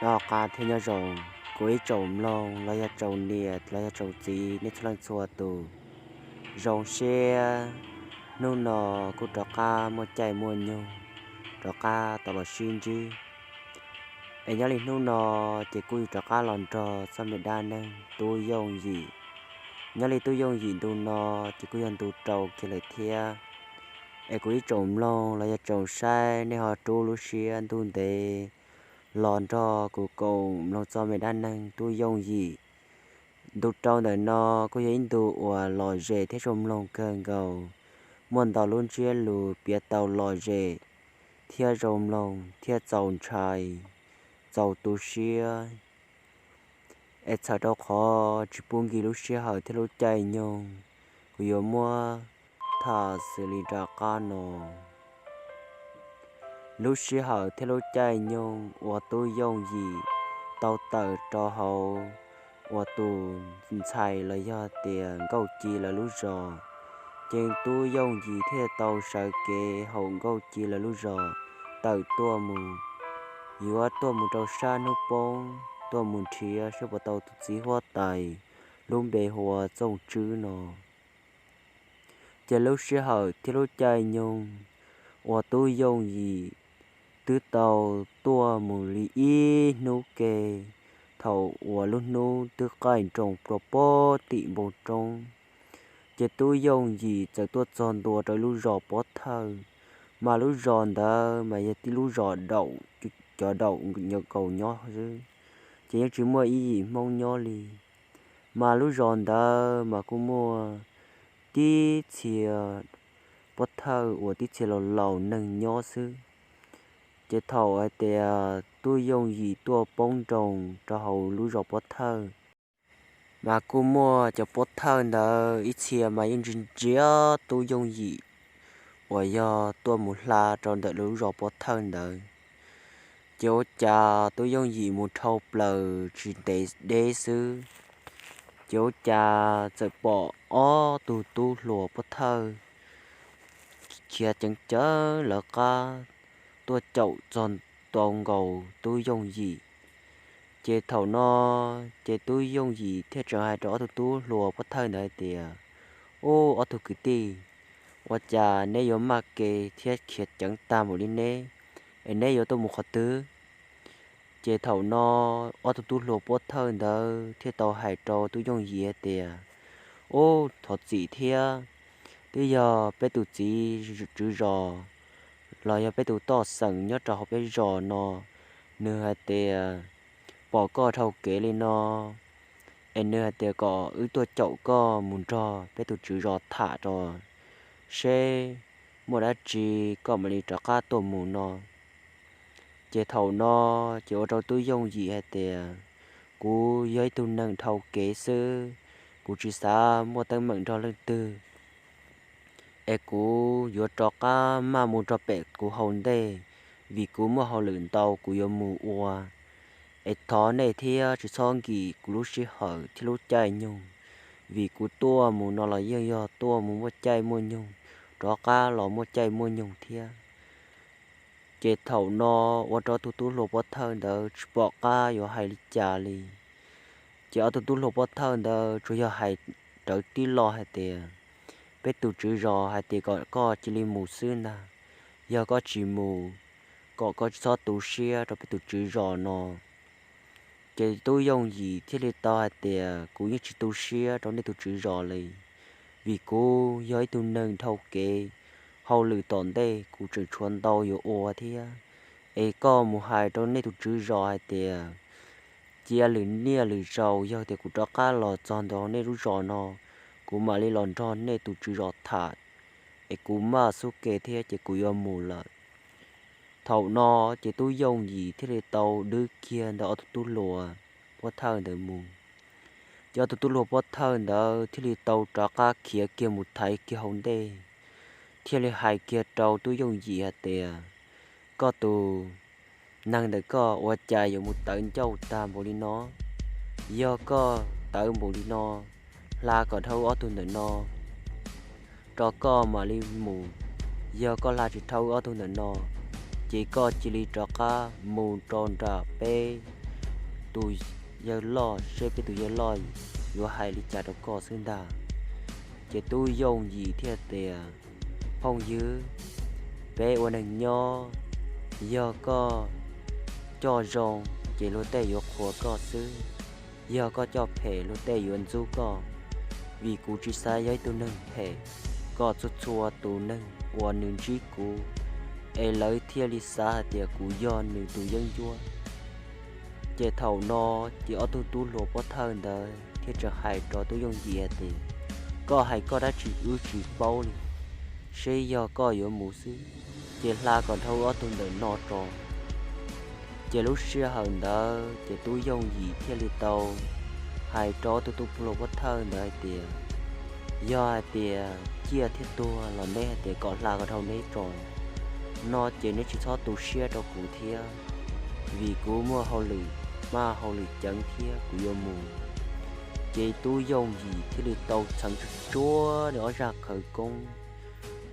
Noj qab thiab nyob zoo, kuv ib tsoom mloog los yog tsoom niam los yog tsoom txiv nej txhua leej txhua tus. Zoo siab hnub no kuj rov qab muaj caij muaj nyoog rov qab tau los sib ntsib. Es nyob li hnub no ces kuj yuav rov qab los nrog txoj me dab neeg Tub Yooj Yim. Nyob li Tub Yooj Yim ntu no ces kuj yog ntu rau kiag lawm thiab. Es kuv ib tsoom mloog los yog tsoom saib nej ho rub lub siab ntuj ntev los nrog kuv koom mloog txoj me dab neeg Tub Yooj Yim. Ntu rau ntawm no kuj yog ib ntu uas lom zem thiab zoo mloog kawg nkaus, muaj ntau lub ntsiab lus piav tau lom zem thiab zoo mloog thiab txaus ntshai, txaus tu siab. Es txhawm rau qhov tsis pub nkim lub sij hawm thiab lub caij nyoog, kuv yuav muab tham xws li nram qab no. Lub sij hawm thiab lub caij nyoog uas Tub Yooj Yim tau tawm rau hauv uas tus ntxhais los yog tias Nkauj Ci lawv lub zos, ces Tub Yooj Yim thiaj tau sawv kev hauv Nkauj Ci lawv lub zos tawm tuaj mus, yuav tuaj mus rau sab hnub poob, tuaj mus nrhiav saib puas tau tus txiv huab tais lub npe hu ua Txooj Tswb no. Ces lub sij hawm thiab lub caij nyoog uas Tub Yooj Yim twb tau tuaj mus li ib hnub ke, thaum uas lub hnub twb qaij nroos rau pob tim npoo roob, ces Tub Yooj Yim txawm tuaj txog ntua rau lub zos Pob Thawj. Mas lub zos ntawd mas yog tib lub zos daum, cov daum nkaus nyob xwb, ces yeej tsis muaj ib yim Hmoob nyob li. Mas lub zos ntawd mas kuj muaj tib txhia Pob Thawj uas tib txhia laus laus neeg nyob xwb. Ces thaum hais tias Tub Yooj Yim tuaj poob nroos rau hauv lub zos Pob Thawj, mas kuj muaj cov Pob Thawj ntawd ib txhia mas yeej ntsia ntsia Tub Yooj Yim uas yog tuaj mus hla rau ntawm lub zos Pob Thawj ntawd. Ces ua cas Tub Yooj Yim mus dhau plaws tsis ntev deb xwb, ces ua cas txawm pom ob tug tub hluas Pob Thawj khiav ceev ceev lawv qab tuaj caum txog tau nkaus Tub Yooj Yim. Ces thaum no ces Tub Yooj Yim thiaj tseem hais rau ob tug tub hluas Pob Thawj ntawd hais tias, Ub, ob tug kwv tij, ua cas neb yuav maj ke thiab khiav ceev tag npaum li neb, es neb yuav tuaj mus qhov twg? Ces thaum no ob tug tub hluas Pob Thawj ntawd thiaj tau hais rau Tub Yooj Yim hais tias, Ub, thov txim thiab, twb yog peb tus txiv tswv zos los yog peb tus toj xeem nyob rau hauv peb zos no, nws hais tias pom koj dhau kev li no, es nws hais tias kom wb tuaj caum koj mus nrog peb tus tswv zos tham rau seb muaj dab tsi koj mam li rov qab tuaj mus no. Ces thaum no ces ua rau Tub Yooj Yim hais tias, Kuv yog ib tug neeg dhau kev xwb, kuv tsis xav muaj teeb meem nrog leej twg, es kuv yuav rov qab maj mus rau pem kuv hauv ntej, vim kuv muaj hauj lwm ntau kuv yuav mus ua. Es thov nej thiab tsis txhob nkim kuv lub sij hawm thiab lub caij nyoog, vim kuv tuaj mus no los yeej yog tuaj mus muaj caij muaj nyoog, rov qab los muaj caij muaj nyoog thiab. Ces thaum no ua rau ob tug tub hluas Pob Thawj ntawd tsis pom qab yuav hais li cas li. Ces ob tug tub hluas Pob Thawj ntawd tsuas yog hais rawv tib lo hais tias, Peb tus tswv zos hais tias kom koj cia li mus xwb ntag, yog koj tsis mus, kom koj tsis txhob tu siab rau peb tus tswv zos no. Ces Tub Yooj Yim thiaj li tau hais tias, Kuv yeej tsis tu siab rau nej tus tswv zos li, vim kuv yog ib tug neeg dhau kev, hauj lwm tom ntej kuv tseem tshuav ntau yuav ua thiab. Es koj mus hais rau nej tus tswv zos hais tias, cia lwm niaj lwm zaus yog tias kuv rov qab los txog ntawm nej lub zos no, kuv mam li los nrog nej tus tswv zos tham, es kuv maj xub ke thiab ces kuv yuav mus lawm. Thaum no ces Tub Yooj Yim thiaj li tau dwb kiag ntawm ob tug tub hluas Pob Thawj ntawd mus. Ces ob tug tub hluas Pob Thawj ntawd thiaj li tau rov qab khiav kiag mus thaiv kiag hauv ntej, thiaj li hais kiag rau Tub Yooj Yim hais tias, Koj tus neeg ntawm koj ua cas yuav mus tawv ncauj tag npaum li no? Yog koj tawv npaum li no, hla kom dhau ob tug ntawm no rau koj mam li mus. Yog koj hla tsis dhau ob tug ntawm no, ces koj cia li rov qab mus rau nram peb tus yawg loj, seb peb tus yawg loj yuav hais li cas rau koj xwb ntag. Ces Tub Yooj Yim thiaj tias, Phooj ywg, peb ua neeg nyob, yog koj coj zoo ces luag tej yuav qhuas koj xwb, yog koj coj phem luag tej yuav ntxub koj. Vim kuv tsis xav yog ib tug neeg phem kom txhua txhua tus neeg uas nws ntsib kuv es lawv thiaj li xav hais tias kuv yog nws tus yeeb ncuab. Ces thaum no ces ob tug tub hluas pov thawj ntawd thiaj tseem hais rau Tub Yooj Yim hais tias, Koj hais koj dab tsi wb tsis paub li, seb yog koj yuav mus xwb, ces hla kom dhau ob tug ntawm no tso. Ces lub sij hawm ntawd ces Tub Yooj Yim thiaj li tau hais rau ob tug tub hluas pov thawj ntawd hais tias, Yog hais tias ciaj thiab tuag los neb hais tias kom hla kom dhau neb tso no ces neb tsis txhob tu siab rau kuv thiab, vim kuv muaj hauj lwm, muaj hauj lwm ceev thiab kuv yuav mus. Ces Tub Yooj Yim thiaj li tau txheev tsuj tsuab nws ob zaj khawv koob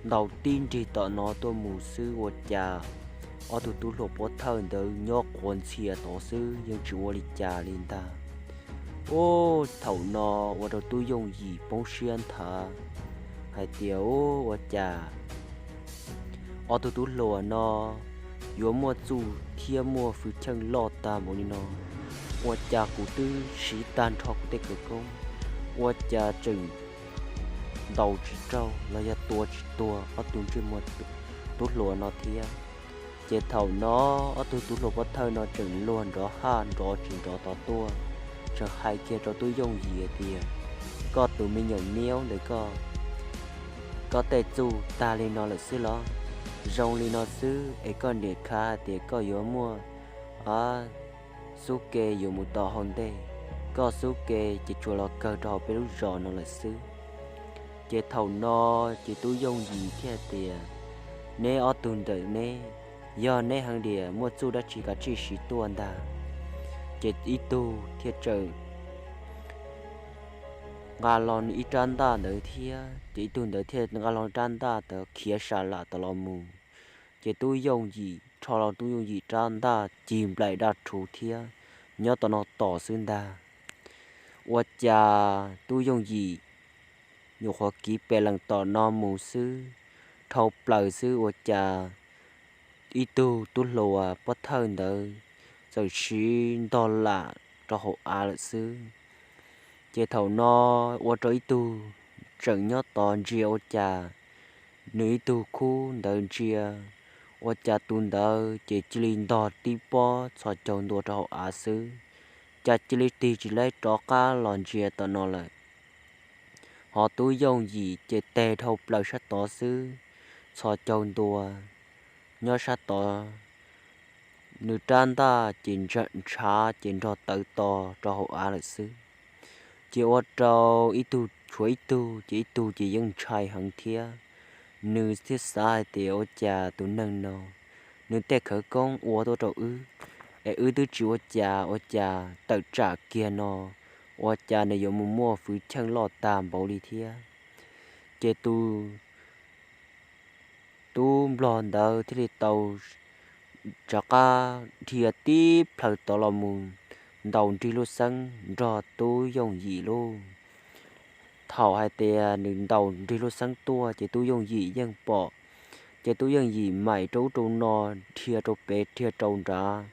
ntaus tib nrig tom no tuaj mus xwb ua cas ob tug tub hluas pov thawj ntawd nyob quas ntxhias tod xwb yeej tsis ua li cas li ntag. Ub, thaum no ua rau Tub Yooj Yim poob siab nthav hais tias, Ub, ua cas ob tug tub hluas no yuav muaj txuj thiab muaj hwj chim loj tag npaum li no? Ua cas kuv twb siv tag nrho kuv tej khawv koob, ua cas tseem ntaus tsis raug los yog tua tsis tuag ob tug ntsej muag tub hluas no thiab? Ces thaum no ob tug tub hluas pov thawj no tseem luag nrov haj nrov tsis nrov tod tuaj, tseem hais kiag rau Tub Yooj Yim hais tias, Koj tus me nyuam miaub ntawd koj, koj tej txuj tag li no lawm xwb los? Zoo li no xwb es koj niam khav hais tias koj yuav muaj xub ke yuav mus tom hauv ntej, koj xub ke ces tsuas los kawg rau hauv peb lub zos no lawm xwb. Ces thaum no ces Tub Yooj Yim thiaj tias, Neb ob tug ntawm neb, yog neb heev diam muaj txuj dab tsi kav tsij siv tuaj ntag. Ces ib tug thiaj tseem nqa los ib rab ntaj ntawd thiab, ces ib tug ntawd thiaj nqa los rab ntaj tod khiav sa lam tod los mus. Ces Tub Yooj Yim rho los Tub Yooj Yim rab ntaj ci nplaim daj rhuv thiab nyob tom no tos xwb ntag. Ua cas Tub Yooj Yim nyuam qhuav kiv pes lees tom no mus xwb, dhau plaws xwb ua cas ib tug tub hluas pov thawj ntawd txawm siv ntog lam rau hauv av lawm xwb. Ces thaum no ua rau ib tug tseem nyob tod ntsia ua cas nws ib tug khub ntawd ntsia ua cas tus ntawd ces cia li ntog tib pob txhos caug ntua rau hauv av xwb, cas cia li tig tsis laib rov qab los ntsia tom no lawm. Ho Tub Yooj Yim ces teg dhau plaws sab tod xwb, txhos caug ntua nyob sab tod, nws rab ntaj ces ntshav ces nrog tawv to rau hauv av lawm xwb. Ces ua rau ib tug tshuav ib tug ces ib tug ces yeej ntshai heev thiab. Nws thiaj xav hais tias ua cas tus neeg no nws tej khawv koob ua tuaj rau wb es wb twb tsis ua cas ua cas tawm tsam kiag no, ua cas nws yuav mus muaj hwj chim loj tag npaum li thiab. Ces tus tub nplog ntawd thiaj li tau rov qab dhia tib plhaw tod los mus ntaus nrig lub xeeb nrog Tub Yooj Yim lauj. Thaum hais tias nws ntaus nrig lub xeeb tuaj ces Tub Yooj Yim yeej pom, ces Tub Yooj Yim maim rau ub rau no, dhia rau pem dhia rau nrad.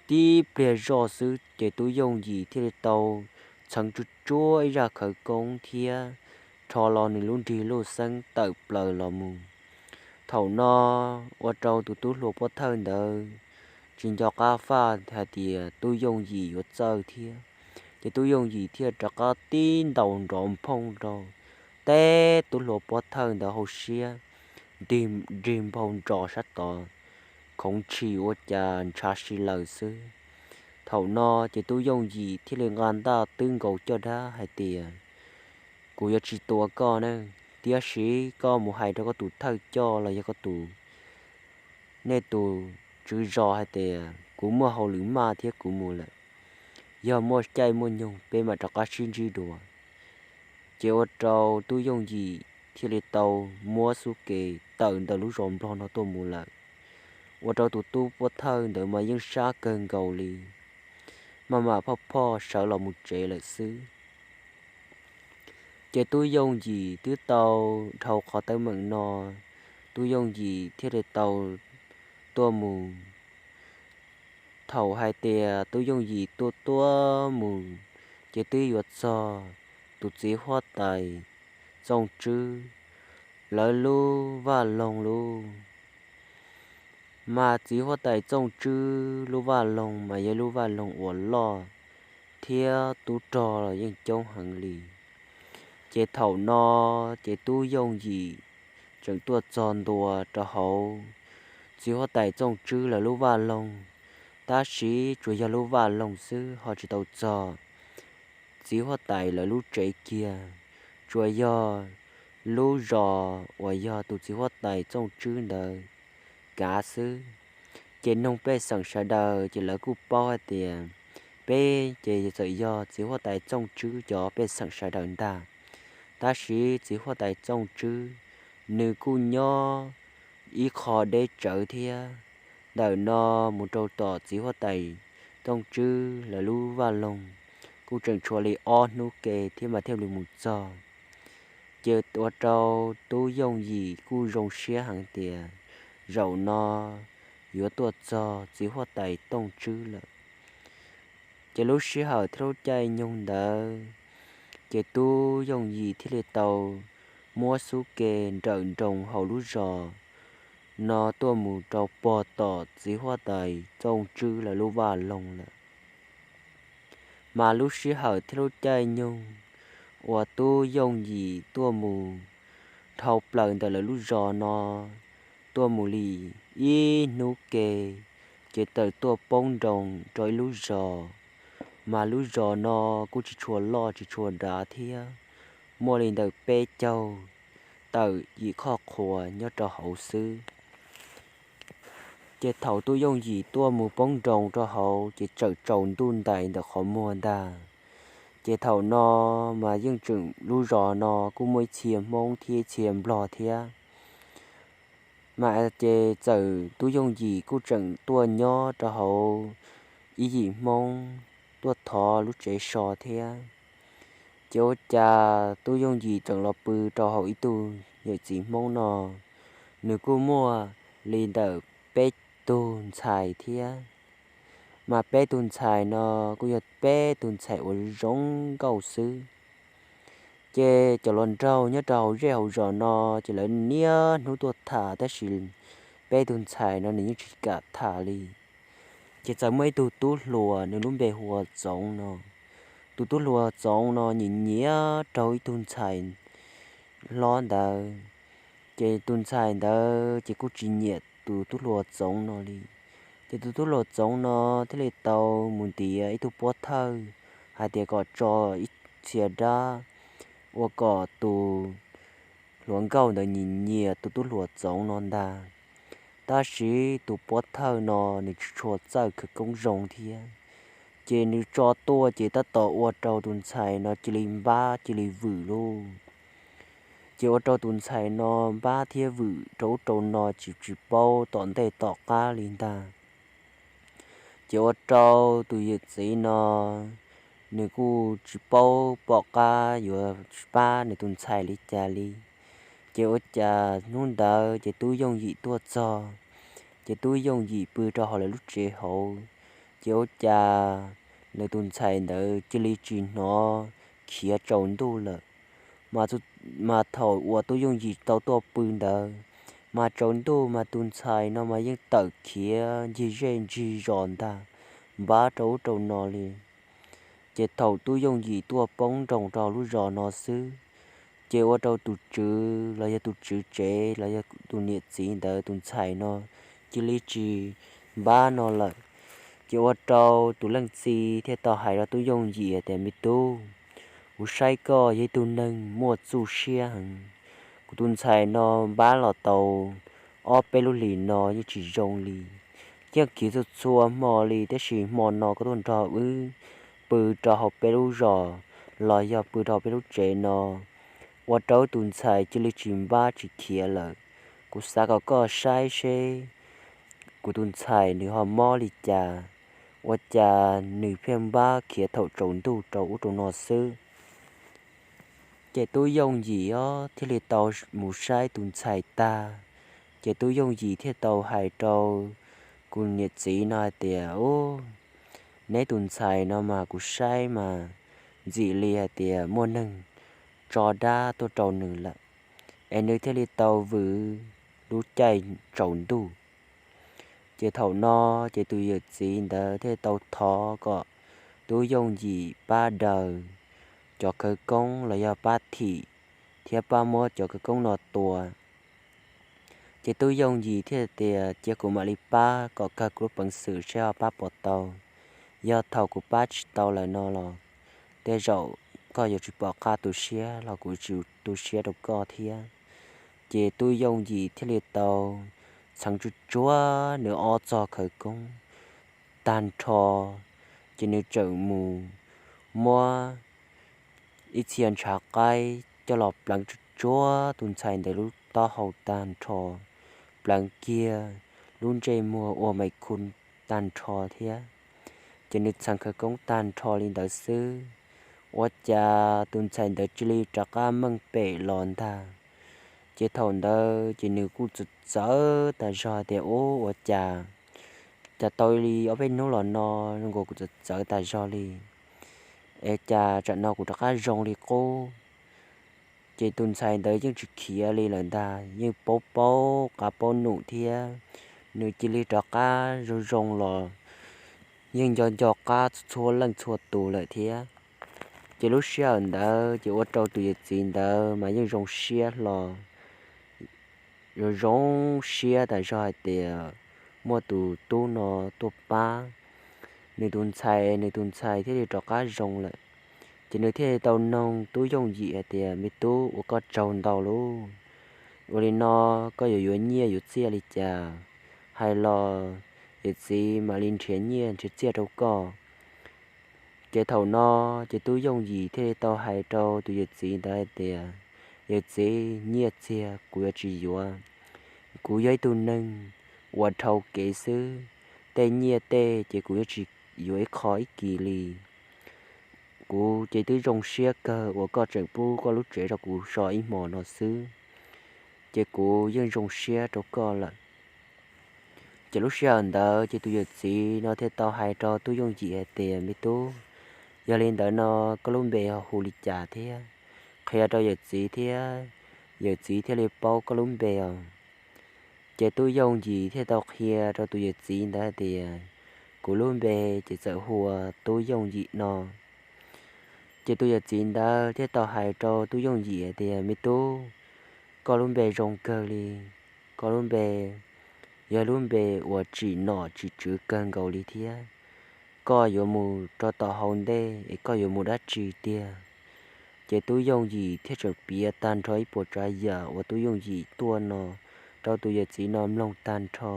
Tib pliag zoj xwb ces Tub Yooj Yim thiaj li tau txheev tsuj tsuab ib zaj khawv koob thiab rho los nws lub nrig lub xeeb tawm plaws los mus. Thaum no ua rau tus tub hluas pov thawj ntawd tsis nco qab faj hais tias Tub Yooj Yim yuav txawj thiab, ces Tub Yooj Yim thiaj rov qab tib ntaus nrov nphooj rau teb tub hluas pov thawj ntawd hauv siab, nrig npau nrov sab tod, khoov tshis ua cas ntshav si lawm xwb. Thaum no ces Tub Yooj Yim thiaj li nqa ntaj twb nkaus caj dab hais tias, Kuv yuav tsis tua koj ne, tiam sis koj mus hais rau koj tus thawj coj los yog koj tus, nej tus tswv zos hais tias kuv muaj hauj lwm maj thiab kuv mus lawm, yog muaj caij muaj nyoog peb mam rov qab sib ntsib dua. Ces ua rau Tub Yooj Yim thiaj li tau muab xub ke tawm ntawm lub zos nplog no tuaj mus lawm. Ua rau tus tub pov thawj ntawd mas yeej sab kawg nkaus li. maj mam phoj phoj sawv los mus tsev lawm xwb. Ces Tub Yooj Yim twb tau dhau qhov teeb meem no, Tub Yooj Yim thiaj li tau tuaj mus. Thaum hais tias Tub Yooj Yim tuaj tuaj mus, ces twb yuav txog tus txiv huab tais Txooj Tswb lawv lub vaj loog lub. Mas txiv huab tais Txooj Tswb lub vaj loog mas yog lub vaj loog uas loj thiab tub rog los yeej coob heev li. Ces thaum no, ces Tub Yooj Yim tseem tuaj txog ntua rau hauv txiv huab tais Txooj Tswb lawv lub vaj loog, tab sis tsuas yog lub vaj loog xwb ho tsis tau txog txiv huab tais lawv lub tsev kiag, tsuas yog lub zos uas yog tus txiv huab tais Txooj Tswb ntawd kav xwb. Ces noog pej xeem sawv daws ces lawv kuj paub hais tias peb ces txawm yog txiv huab tais Txooj Tswb cov pej xeem sawv daws ntag, tab sis txiv huab tais Txooj Tswb nws kuj nyob ib qho deb tsawv thiab. Ntawm no mus rau tom txiv huab tais Txooj Tswb lawv lub vaj loog kuj tseem tshuav li ob hnub ke thiab mas thiaj li mus txog. Ces ua rau Tub Yooj Yim kuj zoo siab heev tias zaum no yuav tuaj txog txiv huab tais Txooj Tswb lawm. Ces lub sij hawm thiab lub caij nyoog ntawd, ces Tub Yooj Yim thiaj li tau muab xub ke nrawm nroos hauv lub zos no tuaj mus rau pog tom txiv huab tais Txooj Tswb lawv lub vaj loog lawm. Mas lub sij hawm thiab lub caij nyoog uas Tub Yooj Yim tuaj mus dhau plaws ntawm lawv lub zos no tuaj mus li ib hnub ke, ces txawm tuaj poob nroos rau ib lub zos. Mas lub zos no kuj tsis tshua loj tsis tshua dav thiab, muaj li ntawm peb caug tawm yim qhoj qhua nyob rau hauv xwb. Ces thaum Tub Yooj Yim tuaj mus poob nroos rau hauv ces tseem tsaus ntuj ntais ntawm qhov muag ntag. Ces thaum no mas yeej tseem lub zos no kuj muaj ib txhia Hmoob thiab ib txhia Nplog thiab. Mas ces txawm Tub Yooj Yim kuj tseem tuaj nyob rau hauv ib yim Hmoob tuaj thov lub tsev so thiab. Ces ua cas Tub Yooj Yim tseem los pw rau hauv ib tug yawm txiv Hmoob no, nws kuj muaj li ntawm peb tug ntxhais thiab. Mas peb tug ntxhais no kuj yog peb tug ntxhais uas zoo nkauj xwb. Ces cov hluas nraug nyob rau hauv zej hauv zos no ces lawv niaj hnub tuaj tham tab sis peb tug ntxhais no nws yeej tsis kam tham li. Ces txawm muaj ib tug tub hluas nws lub npe hu ua Txoov no. Tus tub hluas Txoov no nyiam nyiam rau ib tug ntxhais hlob ntawd, ces tus ntxhais ntawd ces kuj tsis nyiam tus tub hluas Txoov no li. Ces tus tub hluas Txoov no thiaj li tau mus ntiav ib tug pov thawj hais tias kom tso ib txhia dab ua kom tus hluas nkauj ntawd nyiam nyiam tus tub hluas Txoov no ntag. Tab sis tus pov thawj no nws tsis tshua txawj khawv koob zoo thiab, ces nws tso tuaj ces tab tom ua rau tus ntxhais no cia li npab cia li vwm lauj. Ces ua rau tus ntxhais no npab thiab vwm rau ub rau no tsis tsis paub tom ntej tom qab li ntag. Ces ua rau tus yawm txiv no nws kuj tsis paub pom qab yuav pab nws tus ntxhais li cas li. Ces ua cas hnub ntawd ces Tub Yooj Yim tuaj txog, ces Tub Yooj Yim pw rau hauv lawv lub tsev hauv, ces ua cas nws tus ntxhais ntawd cia li tsis hnov khiav tsaus ntuj lawm. Mas thaum uas Tub Yooj Yim tau tuaj pw ntawd, mas tsaus ntuj mas tus ntxhais no mas yeej tawm khiav ncig zej ncig zos ntag, npab rau ub rau no li. Ces thaum Tub Yooj Yim tuaj poob nroos rau hauv lub zos no xwb, ces ua rau tus tswv los yog tus tswv tsev los yog tus niam txiv ntawd tus ntxhais no cia li tsis npab no lawm. Ces ua rau tus leej txiv thiaj tau hais rau Tub Yooj Yim tias, Me tub, kuv saib koj yog ib tug neeg muaj txuj siab heev. Kuv tus ntxhais no npab los tau ob peb lub hlis no yeej tsis zoo li, yeej khiav txhua txhua hmo li, tab sis hmo no koj tuaj nrog wb pw rau hauv peb lub zos los yog pw rau hauv peb lub tsev no, ua rau wb tus ntxhais cia li tsis npab tsis khiav lawm. Kuv xav kom koj saib seb kuv tus ntxhais nws ho mob li cas, ua cas nws pheej npab khiav thaum tsaus ntuj rau ub rau no xwb. Ces Tub Yooj Yim os thiaj li tau mus saib tus ntxhais tag, ces Tub Yooj Yim thiaj tau hais rau kuv niam txiv no hais tias, Ub, neb tus ntxhais no mas kuv saib mas ntxim li hais tias muaj neeg tso dab tuaj rau nws lawm, es nws thiaj li tau vwm lub caij tsaus ntuj. Ces thaum no ces tus yawm txiv ntawd thiaj tau thov kom Tub Yooj Yim pab daws cov khawv koob los yog pab thim thiab pab muab cov khawv koob no tua. Ces Tub Yooj Yim thiaj tias, Cia kuv mam li pab kom kawg kuv lub peev xwm seb ho pab puas tau. Yog thaum kuv pab tsis tau lawm no los tej zaum koj yuav tsis pom qab tu siab los kuv tsis tu siab rau koj thiab. Ces Tub Yooj Yim thiaj li tau txheev tsuj tsuag nws ob txog khawv koob tag nrho, ces nws txawm mus muab ib txhia ntshav qaib coj los pleev tsuj tsuag tus ntxhais ntawd lub taub hau tag nrho, pleev kiag lub ntsej muag ua mais khu tag nrho thiab. Ces nws txheev khawv koob tag nrho li ntawd xwb, ua cas tus ntxhais ntawd cia li rov qab meej pem los ntag. Ces thaum ntawd ces nws kuj txawv txawv tas zog tias, Ub, ua cas, cas tau li ob peb hnub los no zoo nkaus kuv txawv txawv tas zog li, es cas tsam no kuv rov qab zoo li qub. Ces tus ntxhais ntawd yeej tsis khiav li lawm ntag, yeej paub paub qab paub num thiab, nws cia li rov qab zoo zoo los yeej nco nco qab txhua leej txhua tus lawm thiab. Ces lub sij hawm ntawd ces ua rau tus yawm txiv ntawd mas yeej zoo siab hlo, zoo zoo siab tas zog hais tias muaj tus tub no tuaj pab nws tus ntxhais, nws tus ntxhais thiaj li rov qab zoo lawm. Ces nws thiaj li tau noog Tub Yooj Yim hais tias, Me tub, ua koj tsaug ntau lauj, ua li no koj yuav yuav nyiaj yuav txiaj li cas? Hais los yawm txiv mam li nrhiav nyiaj nrhiav txiaj rau koj. Ces thaum no ces Tub Yooj Yim thiaj li tau hais rau tus yawm txiv ntawd hais tias, Yawm txiv, nyiaj txiag kuv yuav tsis yuav. Kuv yog ib tug neeg uas dhau kev xwb, tej nyiaj tej ces kuv yuav tsis yuav ib qho ib kis li. Kuv ces twb zoo siab kawg uas koj tseem pub koj lub tsev rau kuv so ib hmos no xwb, ces kuv yeej zoo siab rau koj lawm. Ces lub sij hawm ntawd ces tus yawm txiv no thiaj tau hais rau Tub Yooj Yim hais tias, Me tub, yog li ntawd no koj lub npe ho hu li cas thiab? Qhia rau yawm txiv thiab, yawm txiv thiaj li paub koj lub npe os. Ces Tub Yooj Yim thiaj tau qhia rau tus yawm txiv ntawd hais tias, Kuv lub npe ces txawm hu ua Tub Yooj Yim no. Ces tus yawm txiv ntawd thiaj tau hais rau Tub Yooj Yim hais tias, Me tub, koj lub npe zoo kawg li, koj lub npe yog lub npe uas tsim nom tsim tswv kawg nkaus li thiab. Koj yuav mus rau tom hauv ntej es koj yuav mus dab tsi tiag? Ces Tub Yooj Yim thiaj tseem piav tag nrho ib puas tsav yam uas Tub Yooj Yim tuaj no rau tus yawm txiv no mloog tag nrho.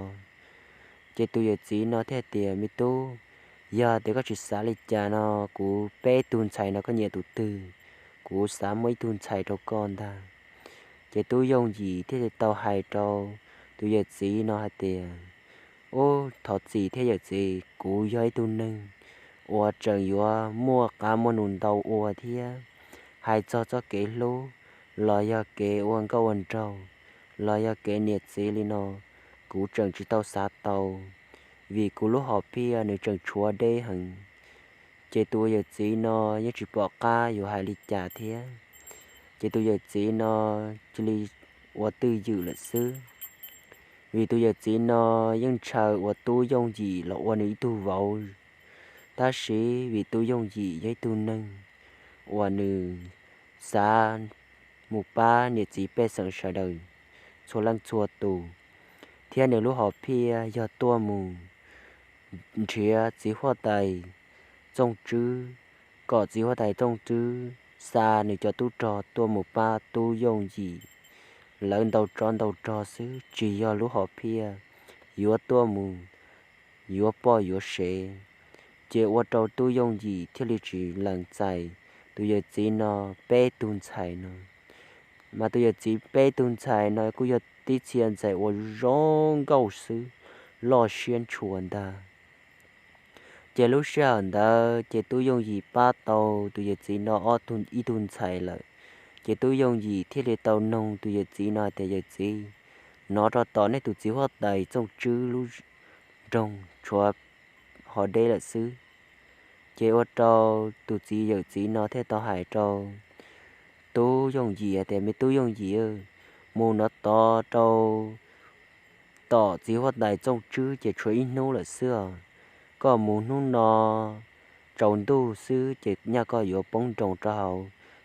Ces tus yawm txiv no thiaj tias, Me tub, yog tias koj tsis xav li cas no, kuv peb tug ntxhais no koj nyiam tus twg, kuv xav muaj ib tug ntxhais rau koj ntag. Ces Tub Yooj Yim thiaj li tau hais rau tus yawm txiv no hais tias, Ub, thov txim thiab yawm txiv, kuv yog ib tug neeg uas tseem yuav muaj qab muaj num ntau ua thiab. Hais txog txoj kev hlub los yog kev ua nkauj ua nraug los yog kev niam txiv li no, kuv tseem tsis tau xav tau, vim kuv lub hom phiaj nws tseem tshuav deb heev. Ces tus yawm txiv no yeej tsis pom qab yuav hais li cas thiab. Ces tus yawm txiv no cia li ua twj ywm lawm xwb, vim tus yawm txiv no yeej ntshaw uas Tub Yooj Yim los ua nws ib tug vauv. Tab sis vim Tub Yooj Yim yog ib tug neeg uas nws xav mus pab niam txiv pej xeem sawv daws txhua leej txhua tus, thiab nws lub hom phiaj yog tuaj mus nrhiav txiv huab tais Txooj Tswb, kom txiv huab tais Txooj Tswb xa nws cov tub rog tuaj mus pab Tub Yooj Yim. Lawv ntaus tsov ntaus rog xwb tsis yog lub hom phiaj yuav tuaj mus yuav poj yuav sev. Ces ua rau Tub Yooj Yim thiaj li tsis lees txais tus yawm txiv no peb tug ntxhais no. Mas tus yawm txiv peb tug ntxhais no kuj yog tib txhia ntxhais uas zoo nkauj xwb, loj siab ntshua ntag. Ces lub sij hawm ntawd ces Tub Yooj Yim pab tau tus yawm txiv no ob tug, ib tug ntxhais lawm. Ces Tub Yooj Yim thiaj li tau noog tus yawm txiv no tias, Yawm txiv, hnov rau tom nej tus txiv huab tais Txooj Tswb lub nroog tshuav ho deb lawm xwb. Ces ua rau tus txiv yawm txiv no thiaj tau hais rau Tub Yooj Yim hais tias, Me Tub Yooj Yim, mus hnov tod rau tom txiv huab tais Txooj Tswb ces tshuav ib hnub lawm xwb os. Koj mus hnub no tsaus ntuj xwb ces nyaj koj yuav poob nroos rau hauv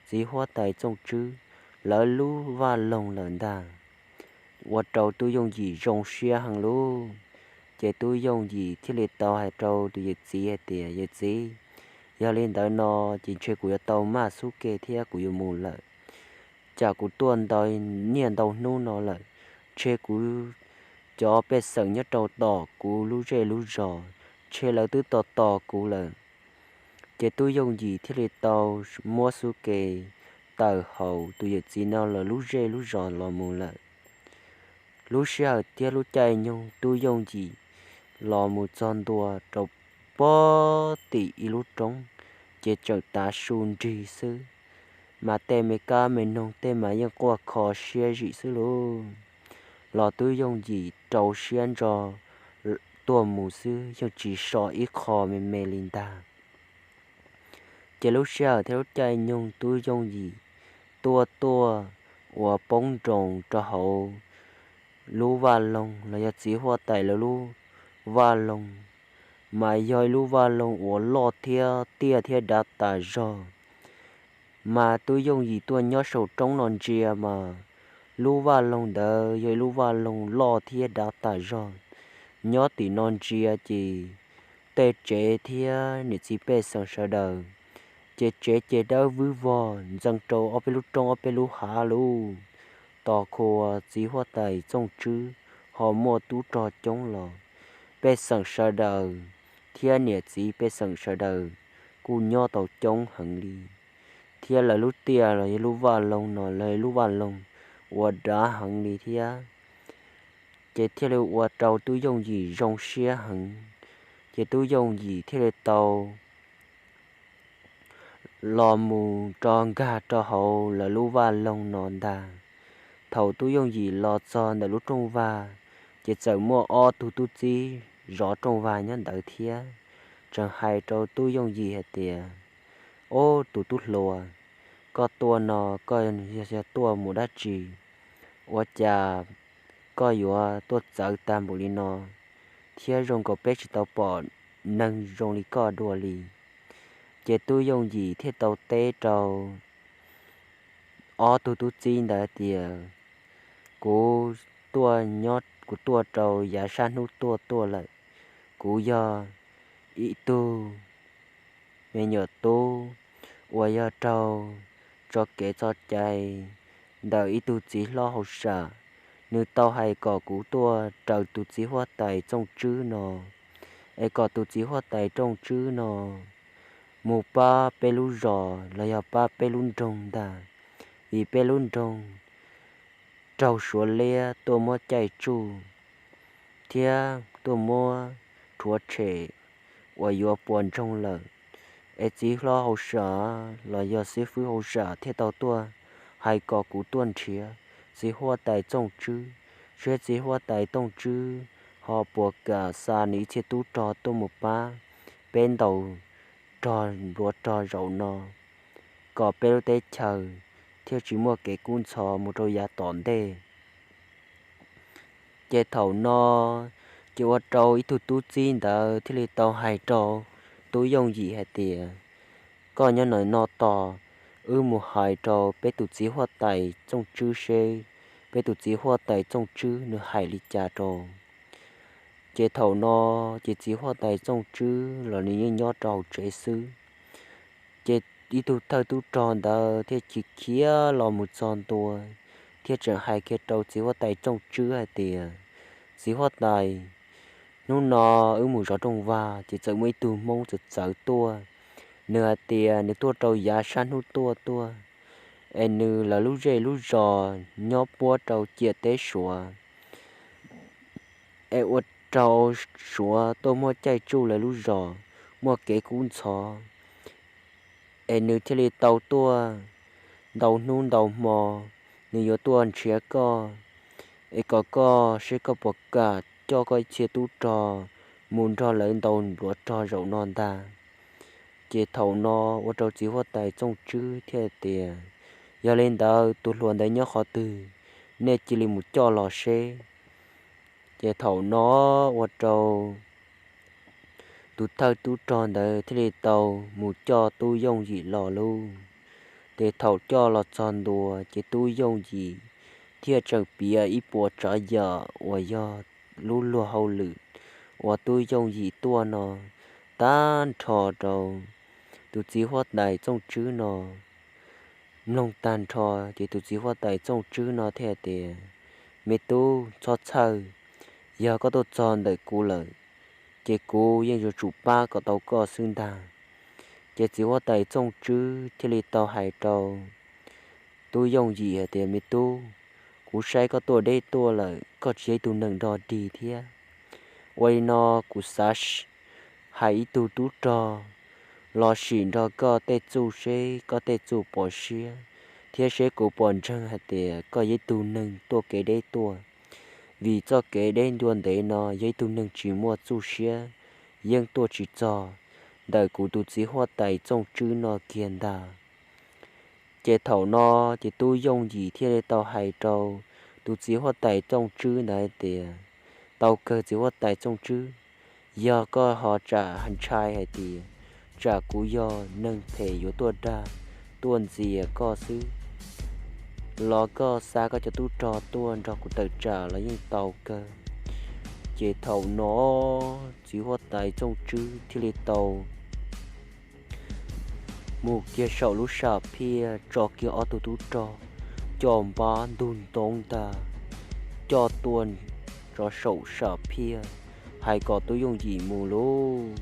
txiv huab tais Txooj Tswb lawv lub vaj loog lawm ntag. Ua rau Tub Yooj Yim zoo siab heev lub. Ces Tub Yooj Yim thiaj li tau hais rau tus yawm txiv hais tias, Yawm txiv, yog li ntawd no ces ntshe kuv yuav tau maj xub ke thiab kuv yuav mus lawm. Cas kuv tuaj ntau niaj ntau hnub no lawm, ntshe kuv cov pej xeem nyob rau tom kuv lub zej lub zos, ntshe lawv twb tos tos kuv lawm. Ces Tub Yooj Yim thiaj li tau muab xub ke tawm hauv tus yawm txiv no lawv lub zej lub zos los mus lawm. Lub sij hawm thiab lub caij nyoog Tub Yooj Yim los mus txog ntua rau pob tim ib lub roob, ces tseem tav su nrig xwb, mas tej me kab me noog tej mas yeej quaj kho siab zim xwb lauj. Los Tub Yooj Yim rau siab ntso tuaj mus xwb yeej tsis so ib qho me me li ntag. Ces lub sij hawm thiab lub caij nyoog Tub Yooj Yim tuaj tuaj uas poob nroos rau hauv lub vaj loog los yog txiv huab tais lawv lub vaj loog, mas yog ib lub vaj loog uas loj thiab tiaj thiab dav tas zog. Mas Tub Yooj Yim tuaj nyob saum roob no ntsia mas lub vaj loog ntawd yog ib lub vaj loog loj thiab dav tas zog. Nyob tim no ntsia ces tej tsev thiab niam txiv pej xeem sawv daws, ces tsev ces dawb vwb vog ntxeev rau ob peb lub roob ob peb lub hav lub. Tos khuas txiv huab tais Txooj Tswb ho muaj tub rog coob los pej xeem sawv daws thiab niam txiv pej xeem sawv daws kuj nyob tau coob heev li, thiab lawv lub tiaj los yog lub vaj loog no los yog lub vaj loog uas dav heev li thiab. Ces thiaj li ua rau Tub Yooj Yim zoo siab heev. Ces Tub Yooj Yim thiaj li tau los mus rau nkag rau hauv lawv lub vaj loog no ntag. Thaum Tub Yooj Yim los txog ntawm lub rooj vag, ces txawm muaj ob tug tub txib zov rooj vag nyob ntawd thiab, tseem hais rau Tub Yooj Yim hais tias, Ob, tus tub hluas, koj tuaj no koj yog tuaj mus dab tsi? Ua cas koj yuav tuaj txawv tag npaum li no, thiab zoo nkaus peb tsis tau pom neeg zoo li koj dua li. Ces Tub Yooj Yim thiaj tau teb rau ob tug tub txib ntawd tias, Kuv tuaj nyob, kuv tuaj rau yav sab hnub tuaj tuaj lawm. Kuv yog ib tug me nyuam tub uas yog raug tso kev txoj cai ntawm ib tug txiv hlob hauj sam. Nws tau hais kom kuv tuaj raws tus txiv huab tais Txooj Tswb no, es kom tus txiv huab tais Txooj Tswb no mus pab peb lub zos los yog pab peb lub nroog ntag, vim peb lub nroog raug Suav liab tuaj muab caij tsuj thiab tuaj muab rhuav tshem uas yuav puas ntsoog lawm. Es txiv hlob hauj sam los yog xib fwb hauj sam thiaj tau tuaj hais kom kuv tuaj nrhiav txiv huab tais Txooj Tswb, seb txiv huab tais Txooj Tswb ho puas kam xa nws ib txhia tub rog tuaj mus pab peb ntaus rog npluav rog zaum no, kom peb lub teb chaws thiaj tsis muaj kev kub ntxhov mus rau yav tom ntej. Ces thaum no ces ua rau ib tug tub txib ntawd thiaj li tau hais rau Tub Yooj Yim hais tias, Koj nyob no tos, wb mus hais rau peb tus txiv huab tais Txooj Tswb seb peb tus txiv huab tais Txooj Tswb nws hais li cas rau. Ces thaum no ces txiv huab tais Txooj Tswb los nws yeej nyob rau hauv tsev xwb. Ces ib tug thawj tub rog ntawd thiaj li khiav los mus txog ntua thiab tseem hais kiag rau txiv huab tais Txooj Tswb hais tias, Txiv huab tais, hnub no wb mus zov rooj vag ces txawm muaj ib tug Hmoob txawv txawv tuaj. Nws hais tias nws tuaj rau yav sab hnub tuaj tuaj, es nws lawv lub zej lub zos nyob puab rau ciam teb Suav, es ua rau Suav tuaj muab caij tsuj lawv lub zos. muaj kev kub ntxhov, es nws thiaj li tau tuaj ntau hnub ntau hmo, nws yuav tuaj nrhiav koj, es kom koj seb koj puas kam coj koj ib txhia tub rog mus nrog lawv ntaus npluav rog zaum no ntag. Ces thaum no ua rau txiv huab tais Txooj Tswb thiaj tias, yog li ntawd tus hluas ntawd nyob qhov twg, nej cia li mus coj los seb. Ces thaum no ua rau tus thawj tub rog ntawd thiaj li tau mus coj Tub Yooj Yim los lauj. Ces thaum coj los txog ntua ces Tub Yooj Yim thiaj tseem piav ib puas tsav yam uas yog lub luag hauj lwm uas Tub Yooj Yim tuaj no tag nrho rau tus txiv huab tais Txooj Tswb no mloog tag nrho. Ces tus txiv huab tais Txooj Tswb no thiaj tias, me tub, txhob txhawj, yog koj tuaj txog ntawm kuv lawm, ces kuv yeej yuav tsum pab kom tau koj xwb ntag. Ces txiv huab tais Txooj Tswb thiaj li tau hais rau Tub Yooj Yim hais tias, me tub, kuv saib koj tuaj deb tuaj lawm, koj tsis yog ib tug neeg dog dig thiab. Ua li no, kuv xav hais ib tug tub rog los sim nrog koj tej txuj seb koj tej txuj pom siab, thiab seb kuv pom ntseeg hais tias koj yog ib tug neeg tuaj kev deb tuaj. Vim txoj kev deb ncua ntev no yog ib tug neeg tsis muaj txuj siab, yeej tuaj tsis txog ntawm kuv tus txiv huab tais Txooj Tswb no kiag ntag. Ces thaum no ces Tub Yooj Yim thiaj li tau hais rau tus txiv huab tais Txooj Tswb ntawd hais tias, tau kawg txiv huab tais Txooj Tswb, yog koj ho tsam ntshai hais tias tsam kuv yog neeg phem yuav tuaj dag tuaj ntxias koj xwb los koj xa koj cov tub rog tuaj nrog kuv tawm tsam los yeej tau kawg. Ces thaum no txiv huab tais Txooj Tswb thiaj li tau mus kiag saum lub sam phiaj tso kiag ob tug tub rog coj npab ntug ntoo ntag, coj tuaj rau saum sam phiaj hais kom Tub Yooj Yim mus lauj.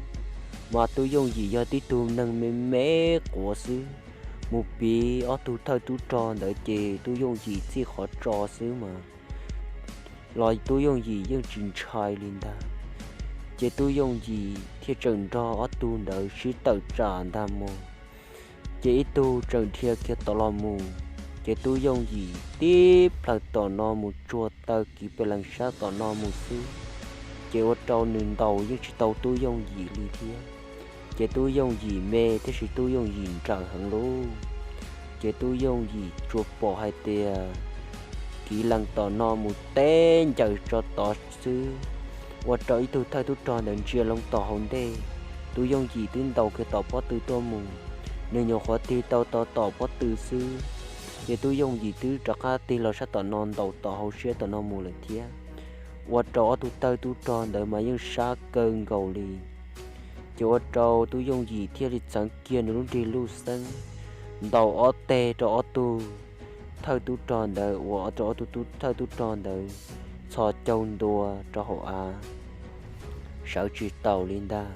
Mas Tub Yooj Yim yog tib tug neeg me me quav xwb, mus piv ob tug thawj tub rog ntawd ces Tub Yooj Yim txij qhov tso xwb mas los Tub Yooj Yim yeej tsis ntshai li ntag. Ces Tub Yooj Yim thiaj tseem nrog ob tug ntawd sib tawm tsam ntag mus. Ces ib tug tseem dhia kiag tom los mus, ces Tub Yooj Yim tib plhaws tom no mus tsuag taw kiv pes lees sab tom no mus xwb, ces ua rau nws ntaus yeej tsis tau Tub Yooj Yim li thiab. Ces Tub Yooj Yim me tab sis Tub Yooj Yim nrawm heev lauj. Ces Tub Yooj Yim tsuas pom hais tias kiv lees tom no mus teb ncaws tso tod xwb, ua rau ib tug thawj tub rog ntawd ntsia loo tom hauv ntej. Tub Yooj Yim twb ntaus kiag tom pob tw tuaj mus, nws nyuam qhuav tig tau tau tom pob tw xwb, ces Tub Yooj Yim twb rov qab tig los sab tom no ntaus tom hauv siab tom no mus lawm thiab. Ua rau ob tug thawj tub rog ntawd mas yeej sab kaw nkaus li. Ces ua rau Tub Yooj Yim thiaj li txheev kiag nws lub nrig luj xeeb ntaus ob teg rau ob tug thawj tub rog ntawd uas rau ob tug thawj tub rog ntawd txhos caug ntua rau hauv av, sawv tsis taus li ntag.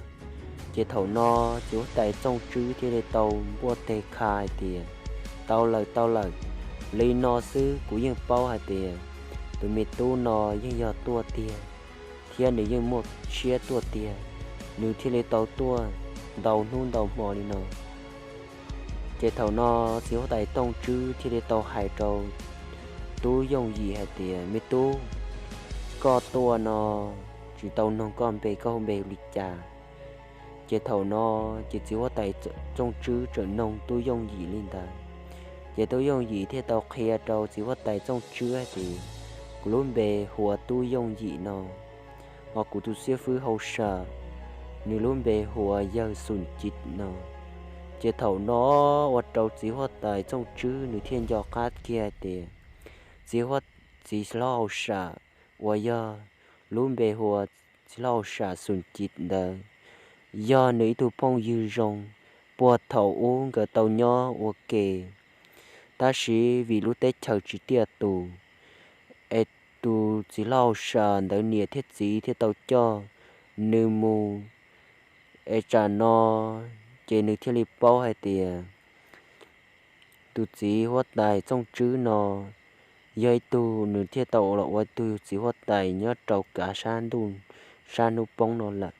Ces thaum no ces huab tais Txooj Tswb thiaj li tau npuaj teg kha hais tias, tau lawm, tau lawm, li no xwb kuv yeej paub hais tias tus me tub no yeej yog tuaj tiag, thiab nws yeej muaj siab tuaj tiag, nws thiaj li tau tuaj ntau hnub ntau hmo li no. Ces thaum no txiv huab tais Txooj Tswb thiaj li tau hais rau Tub Yooj Yim hais tias, me tub, koj tuaj no tsis tau noog koj npe, koj hu npe li cas? Ces thaum no ces txiv huab tais Txooj Tswb tseem noog Tub Yooj Yim li ntawd. Ces Tub Yooj Yim thiaj tau qhia rau txiv huab tais Txooj Tswb hais tias, kuv lub npe hu ua Tub Yooj Yim no, ho kuv tus xib fwb hauj sam nws lub npe hu ua yawg Xum Ci no. Ces thaum no ua rau txiv huab tais Txooj Tswb nws thiaj nco qab kiag hais tias, txiv huab, txiv hlob hauj sam uas yog lub npe hu ua txiv hlob hauj sam Xum Ci ntawd, yog nws ib tug phooj ywg zoo, puag thaum ub nkawd tau nyob ua ke, tab sis vim lub teb chaws tsis tiaj tus, es tus txiv hlob hauj sam ntawd niam thiab txiv thiaj tau coj nws mus, es tsam no ces nws thiaj li paub hais tias tus txiv huab tais Txooj Tswb no yog ib tug, nws thiaj tau los ua ib tug txiv huab tais nyob rau kav sab ntuj sab hnub poob no lawm.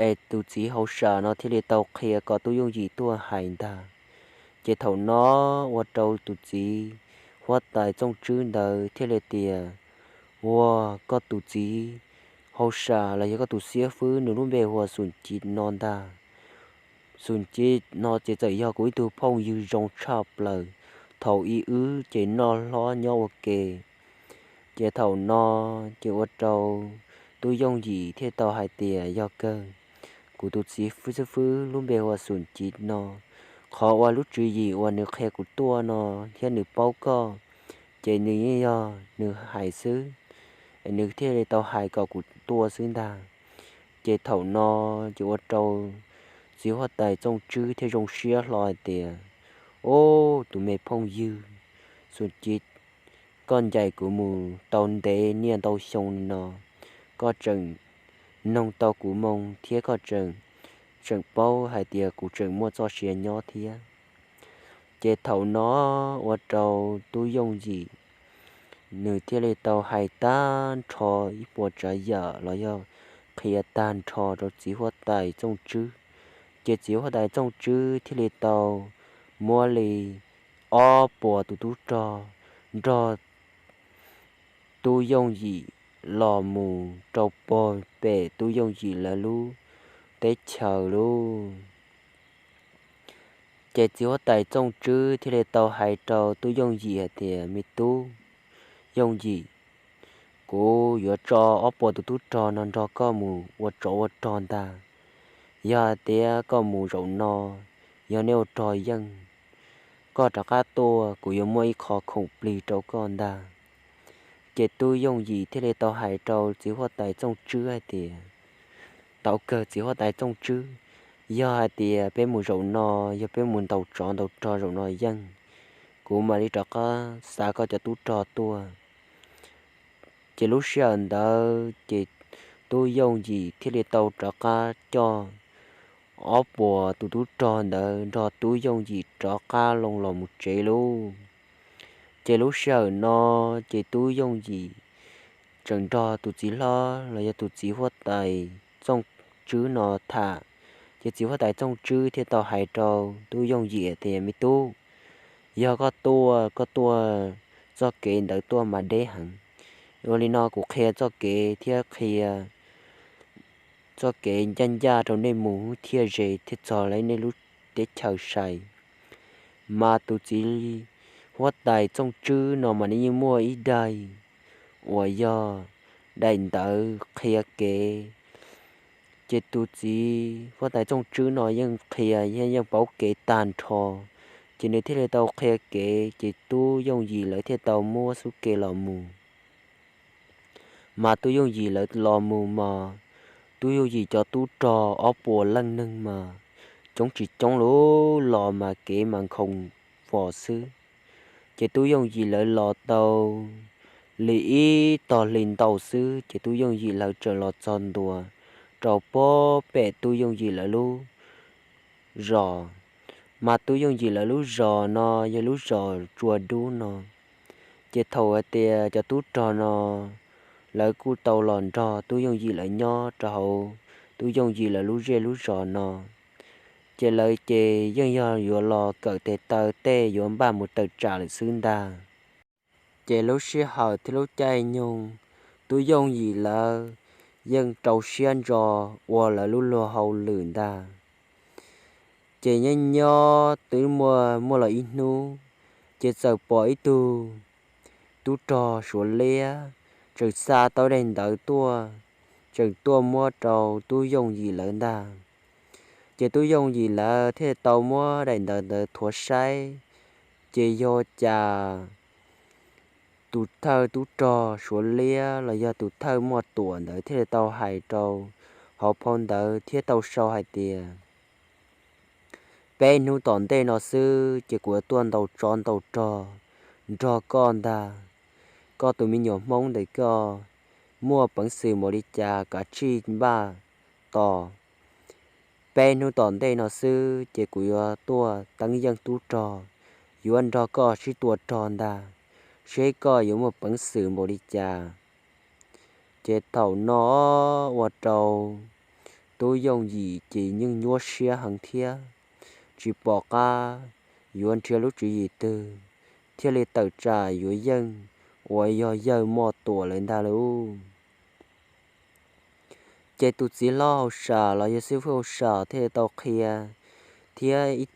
es tus txiv hauj sam no thiaj li tau qhia kom Tub Yooj Yim tuaj hais ntag. Ces thaum no ua rau tus txiv huab tais Txooj Tswb ntawd thiaj li tias, Ua, koj tus txiv hauj sam los yog koj tus xiab fwb nws lub npe hu ua Xum Ci no ntag. Xum Ci no ces txawm yog kuv ib tug phooj ywg zoo tshaj plaws, thaum ub ces noj hlob nyob ua ke. Ces thaum no ces ua rau Tub Yooj Yim thiaj tau hais tias, Yog kawg, kuv tus txiv fwb xwb fwb lub npe hu ua Xum Ci no, qhov uas lub tswv yim uas nws qhia kuv tuaj no thiab nws paub koj, ces nws yeej yog nws hais xwb, nws thiaj li tau hais kom kuv tuaj xwb ntag. Ces thaum no ces ua rau txiv huab tais Txooj Tswb thiaj zoo siab hlo hais tias, Ub, tus me phooj ywg Xum Ci, koj ncaim kuv mus tau ntev niaj ntau xyoo li no, koj tseem noog tau kuv moo thiab koj tseem, tseem paub hais tias kuv tseem muaj txoj sia nyob thiab. Ces thaum no ua rau Tub Yooj Yim nws thiaj li tau hais tag nrho ib puas tsav yam los yog qhia tag nrho rau txiv huab tais Txooj Tswb. Ces txiv huab tais Txooj Tswb thiaj li tau muab li ob puas tus tub rog nrog Tub Yooj Yim los mus rau pem Tub Yooj Yim lawv lub teb chaws lauj. Ces txiv huab tais Txooj Tswb thiaj li tau hais rau Tub Yooj Yim hais tias, Me tub Yooj Yim, kuv yuav tso ob puas tus tub rog no nrog koj mus ua tsov ua rog ntag. Yog hais tias koj mus zaum no, yog nej ua rog yeej, koj rov qab tuaj kuv yuav muaj ib qho khoom plig rau koj ntag. Ces Tub Yooj Yim thiaj li tau hais rau txiv huab tais Txooj Tswb hais tias, Tau kawg txiv huab tais Txooj Tswb, yog hais tias peb mus zaum no, yog peb mus ntaus tsov ntaus rog zaum no yeej, kuv mam li rov qab xa koj cov tub rog tuaj. Ces lub sij hawm ntawd ces Tub Yooj Yim thiaj li tau rov qab coj ob puas tus tub rog ntawd nrog Tub Yooj Yim rov qab loo los mus tsev lauj. Ces lub sij hawm no ces Tub Yooj Yim tseem nrog tus txiv hlob los yog tus txiv huab tais Txooj Tswb no tham. Ces txiv huab tais Txooj Tswb thiaj tau hais rau Tub Yooj Yim tias, Me tub, yog koj tuaj, koj tuaj txoj kev ntawd tuaj mas deb heev. Ua li no kuv qhia txoj kev thiab qhia txoj kev ncaj ncaj rau nej mus thiaj ze thiaj txog lawv nej lub teb chaws sai. Mas tus txiv huab tais Txooj Tswb no mas nws yeej muaj ib daim uas yog daim ntawv qhia kev. Ces tus txiv huab tais Txooj Tswb no yeej qhia yeej paub kev tag nrho, ces nws thiaj li tau qhia kev ces Tub Yooj Yim lawv thiaj tau muab xub ke los mus. Mas Tub Yooj Yim lawv los mus mas, Tub Yooj Yim cov tub rog ob puas leej neeg mas coob tsis coob lauj, los mas kev mas nkhaus vos xwb. Ces Tub Yooj Yim lawv los tau li ib tog hli ntau xwb ces Tub Yooj Yim lawv tseem los txog ntua rau pem Tub Yooj Yim lawv lub zos. Mas Tub Yooj Yim lawv lub zos no yog lub zos Tsua Dub no. Ces thaum hais tias cov tub rog no lawv kuj tau los nrog Tub Yooj Yim lawv nyob rau hauv Tub Yooj Yim lawv lub zej lub zos no, ces lawv ces yeej yog yuav los kawm tes taw tej yuav npaj mus tawm tsam lawm xwb ntag. Ces lub sij hawm thiab lub caij nyoog Tub Yooj Yim lawv yeej rau siab ntso ua lawv lub luag hauj lwm ntag. Ces nyob nyob twb muaj muaj los ib hnub, ces txawm pom ib tug tub rog Suav liab tseem xa tau daim ntawv tuaj, tseem tuaj muab rau Tub Yooj Yim lawv ntag. Ces Tub Yooj Yim lawv thiaj tau muab daim ntawv ntawd thuav saib, ces yog cas tus thawj tub rog Suav liab los yog tus thawj Muaj Tuam ntawd thiaj li tau hais rau hauv phau ntawv thiab tau sau hais tias, Peb hnub tom ntej no xwb ces kuv yuav tuaj ntaus tsov ntaus rog nrog koj ntag. Koj tus me nyuam Hmoob ntawm koj muaj peev xwm npaum li cas kav tsij npaj tos. Peb hnub tom ntej no xwb ces kuv yuav tuaj teeb yeej tub rog, yuav nrog koj sib tua rog ntag, seb koj yuav muaj peev xwm npaum li cas. Ces thaum no ua rau Tub Yooj Yim ces yeej nyuaj siab heev thiab, tsis pom qab yuav nrhiav lub tswv yim twg thiaj li tawm tsam yuav Yeej uas yog yawg Moj Tuam lawm ntag lauj. Ces tus txiv hlob hauj sam los yog xib fwb hauj sam thiaj li tau qhia, thiab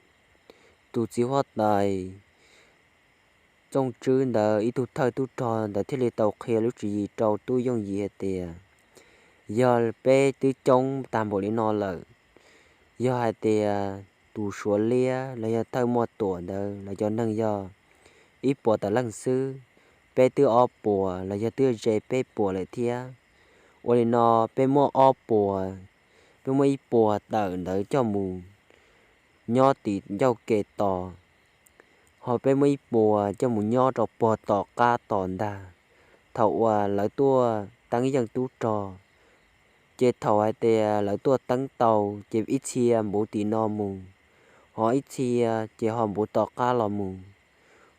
tus txiv huab tais Txooj Tswb ntawd ib tug thawj tub rog ntawd thiaj li tau qhia lub tswv yim rau Tub Yooj Yim hais tias, yog peb twb coob tag npaum li no lawm, yog hais tias tus Suav Liab los yog thawj Moj Tuam ntawd lawv cov neeg yog ib puas tawm leej xwb, peb twb ob puas los yog twb ze peb puas lawm thiab. Ua li no, peb muab ob puas, peb muab ib puas tawm ntawd coj mus nyob tim ncauj ke tos, ho peb muab ib puas coj mus nyob rau puag tom qab tos ntag. Thaum uas lawv tuaj teeb Yeej tub rog, ces thaum hais tias lawv tuaj teeb tau, ces ib txhia npuv tim no mus, ho ib txhia ces ho npuv tom qab los mus.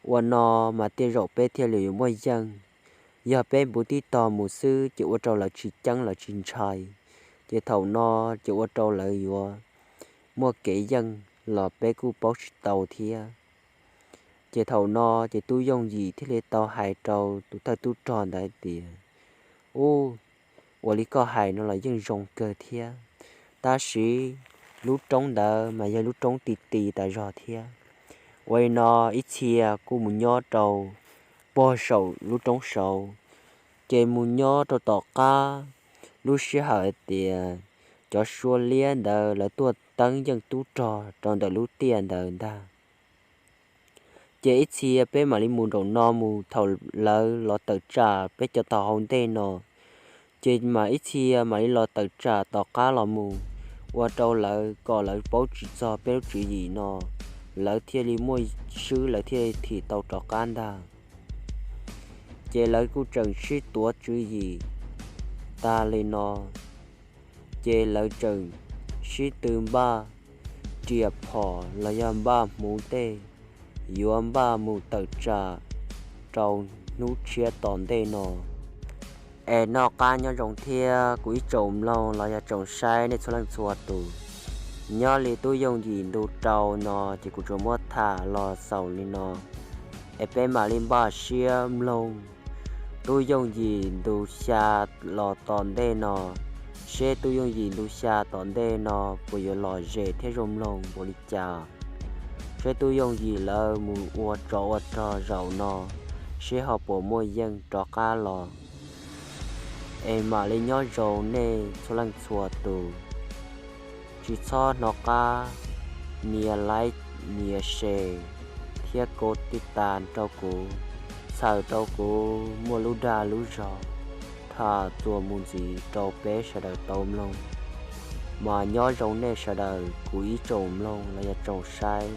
Ua no mas tej zaum peb thiaj li yuav muaj Yeej. Yog peb npuv tib tog mus xwb ces ua rau lawv tsis ceeb lawv tsis ntshai, ces thaum no ces ua rau lawv yuav muaj kev Yeej los peb kuj paub tsis tau thiab. Ces thaum no ces Tub Yooj Yim thiaj li tau hais rau tus thawj tub rog ntawd hais tias, ub, ua li koj hais no los yeej zoo kawg thiab, tab sis lub roob ntawd mas yog lub roob ti ti tas zog thiab. Ua li no, ib txhia kuj mus nyob rau puag saum lub roob saud, ces mus nyob rau tom qab lub sij hawm hais tias cov Suav Liab ntawd lawv tuaj teeb Yeej tub rog rau ntawm lub tiaj ntawd ntag. Ces ib txhia peb mam li mus nraum no mus, thaum lawv los tawm tsam peb cov tom hauv ntej no, ces mam ib txhia mam li los tawm tsam tom qab los mus, ua rau lawv kom lawv paub tsis txog peb lub tswv yim no, lawv thiaj li muaj swb, lawv thiaj li thim tau rov qab ntag. Ces lawv kuj tseem sib tuav tswv yim tag li no, ces lawv tseem sib tw npaj riam phom los yog npaj hmuv tej, yuav npaj mus tawm tsam rau hnub tshiab tom ntej no. Es noj qab nyob zoo thiab kuv ib tsoom mloog los yog tsoom saib nej txhua leej txhua tus. Nyob li Tub Yooj Yim ntu rau no ces kuv tsuas muab tham los xaus li no, es peb mam li npaj siab mloog Tub Yooj Yim ntu xya los tom ntej no, seb Tub Yooj Yim ntu xya tom ntej no puas yuav lom zem thiab zoo mloog npaum li cas, seb Tub Yooj Yim lawv mus ua tsov ua rog zaum no, seb ho puas muaj yeej rov qab los. Es mam li nyob zoo nej txhua leej txhua tus. Tsis txhob hnov qab nias like, nias share thiab kov tij tas rau kuv, txhawm rau kuv muaj lub dag lub zog tham txuas mus ntxiv rau peb sawv daws tau mloog. Mas nyob zoo nej sawv daws kuv ib tsoom mloog los yog tsoom saib.